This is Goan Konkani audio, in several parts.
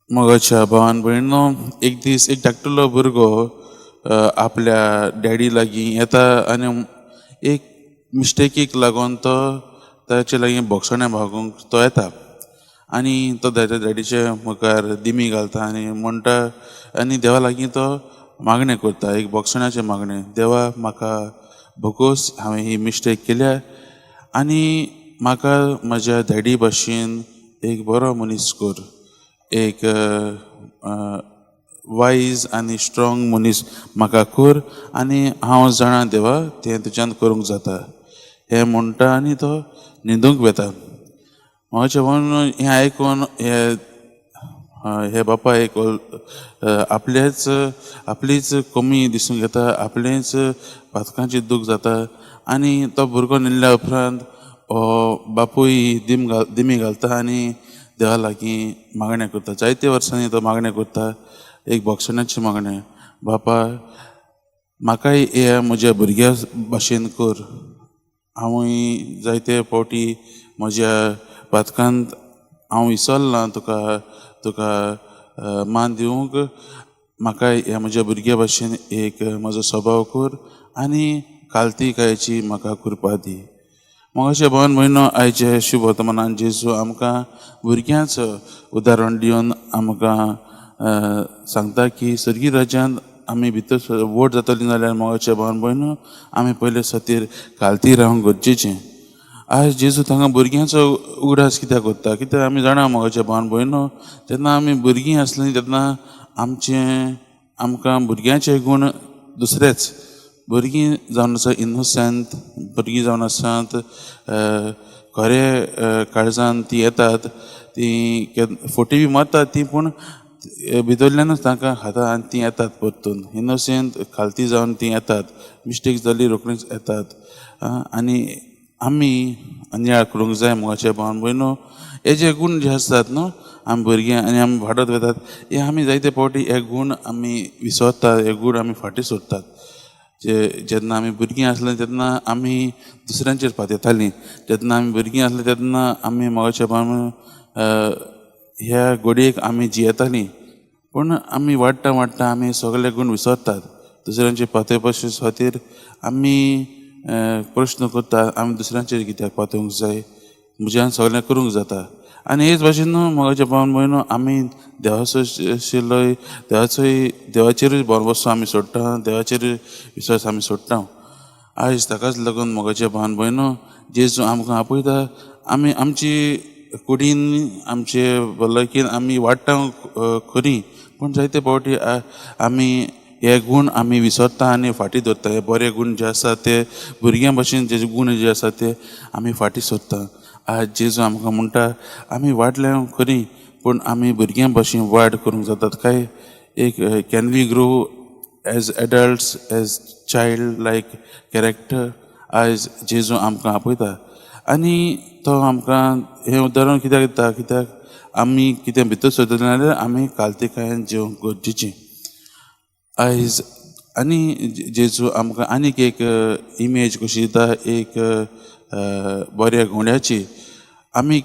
मोगाच्या भावान भयणो, एक दीस एक धाकटुलो भुरगो आपल्या डॅडी लागीं येता आनी एक मिस्टेकीक लागून तो ताचे लागीं भोगसणें मागूंक तो येता आनी तो ताच्या डॅडीच्या मुखार दिमी घालता आनी म्हणटा आनी देवा लागीं तो मागणें करता, एक भोगसण्याचें मागणें. देवा, म्हाका भोगोस, हांवें ही मिस्टेक केल्या आनी म्हाका म्हज्या डॅडी भाशेन एक बरो मनीस कर, एक वायज आनी स्ट्रोंग मनीस म्हाका कर आनी हांव जाणा देवा तें तुज्यान करूंक जाता, हें म्हणटा आनी तो न्हिदूंक वता. म्हाजे म्हणून हें आयकून हे बापायक आपलेच आपलीच कमी दिसूंक येता, आपलेच पातकांची दूख जाता आनी तो भुरगो न्हिदल्या उपरांत हो बापूय दिम घाल दिमी घालता आनी देवा लागीं मागणें करता. जायते वर्सांनी तो मागणें करता, एक भोगसण्याचें मागणें. बापा, म्हाकाय हे म्हज्या भुरग्या भाशेन कर. हांवूय जायते फावटी म्हज्या पातकांत हांव विसरलां तुका तुका मान दिवंक. म्हाका ह्या म्हज्या भुरग्या भाशेन एक म्हजो स्वभाव कर आनी कालतीकायेची म्हाका कृपा दी. मोगाचे भावान भयणो, आयचे शुभ वर्तमानान जेजू आमकां भुरग्यांचो उदाहरण दिवन आमकां सांगता की सर्गी राज्यांत आमी भितर व्हड जातली जाल्यार मोगाचे भावान भयणो आमी पयले खातीर कालती रावंक गरजेचें. आयज जेजू तांकां भुरग्यांचो उगडास कित्याक करता? कित्याक आमी जाणा मोगाचे भावान भयणो, जेन्ना आमी भुरगीं आसलीं तेन्ना आमचें आमकां भुरग्यांचे गूण दुसरेच. भुरगीं जावन आसा इनोसंट, भुरगीं जावन आसात खरे काळजान ती येतात, ती फोटी बी मारतात ती, पूण भितरल्यानूच तांकां खाता आनी ती येतात परतून इनोसंट खालती जावन ती येतात. मिस्टेक जाली रोखडीच येतात आनी आमी नियाळ करूंक जाय मोगाचे भावान भयणो. हे जे गूण जे आसतात न्हू आमी भुरगीं आनी आमी वाडत वतात, हे आमी जायते फावटी हे गूण आमी विसरतात, हे गूण आमी फाटीं सोडटात. जे जेन्ना आमी भुरगीं आसलीं तेन्ना आमी दुसऱ्यांचेर पातयतालीं, जेन्ना आमी भुरगीं आसलीं तेन्ना आमी मोगाच्या भावान ह्या गोडयेक आमी जियेतालीं. पूण आमी वाडटा वाडटा आमी सगळे गूण विसरतात. दुसऱ्यांचे पातयेवपा खातीर आमी प्रश्न करता आमी दुसऱ्यांचेर कित्याक पातोवंक जाय, म्हज्यान सगळें करूंक जाता. आनी हेच भाशेन न्हू मोगाच्या भावान भयणो आमी देवाचो आशिल्लोय देवाचोय देवाचेरूय भरवंसो आमी सोडटा, देवाचेरूय विश्वास आमी सोडटा. आयज ताकाच लागून मोगाच्या भावान भयणो जेजू आमकां आपयता. आमी आमची कुडीन आमचे भलायकेन आमी वाडटा खरी, पूण जायते फावटी आमी हे गूण आमी विसरता आनी फाटीं दवरता. हे बरे गूण जे आसा ते भुरग्यां भाशेन जे गूण जे आसा ते आमी फाटीं सोदता. आज जेजू आमकां म्हणटा आमी वाडल्या खरी, पूण आमी भुरग्यां भाशेन वाड करूंक जातात काय? एक can we grow as adults as child like character? आयज जेजू आमकां आपयता आनी तो आमकां हें उदाहरण कित्याक दिता? कित्याक आमी कितें भितर सोदतले जाल्यार आमी कालतीकायेन जेवंक गरजेचें. आयज आनी जेजू आमकां आनीक एक इमेज कशी दिता, एक बऱ्या गुण्याची. आमी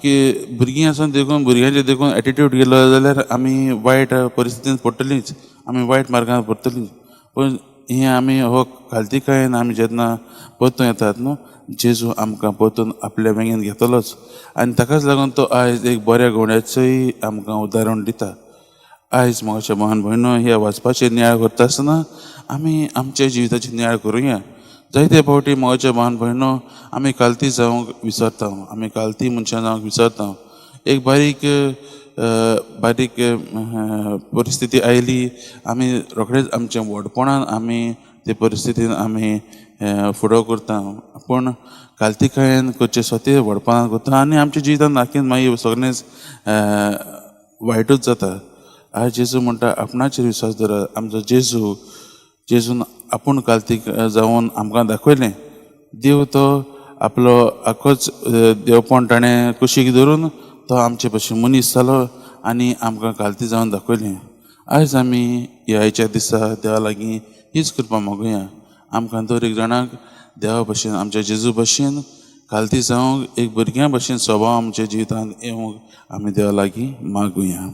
भुरगीं आसून देखून भुरग्यांचे देखून एटिट्यूड गेलो जाल्यार आमी वायट परिस्थितीन पडटलींच, आमी वायट मार्गान पडटलींच. पूण हें आमी हो कालतीकायेन आमी जेन्ना परतून येतात न्हू, जेजू आमकां परतून आपल्या वेंगेन घेतलोच आनी ताकाच लागून तो आयज एक बऱ्या गुण्याचोय आमकां उदाहरण दिता. आयज मोगाच्या भावान भयणो ह्या वाचपाचेर नियाळ करता आसतना आमी आमच्या जिविताचेर नियाळ करुया. जायते फावटी मोगाच्या भावान भयणो आमी कालती जावंक विसरता, आमी कालती मनशां जावंक विसरता. एक बारीक बारीक परिस्थिती आयली आमी रोखडेच आमच्या व्हडपणान आमी ते परिस्थितीन आमी फुडो करता, पूण कालतीकायेन करचे स्वते व्हडपणान करता आनी आमच्या जिवितान आखीन मागीर सगळेंच वायटूच जाता. आज जेजू म्हणटा आपणाचेर विश्वास दवरात. आमचो जेजू जेजून आपूण कालतीक जावन आमकां दाखयलें. देव तो आपलो आखोच देवपण ताणें कुशीक धरून तो आमचे भशेन मनीस जालो आनी आमकां कालती जावन दाखयलें. आयज आमी ह्या आयच्या दिसा देवा लागीं हीच कृपा मागुया, आमकां दर एक जाणाक देवा भशेन आमच्या जेजू भशेन कालती जावंक एक भुरग्यां भशेन स्वभाव आमच्या जिवितांत येवंक आमी देवा लागीं मागुया.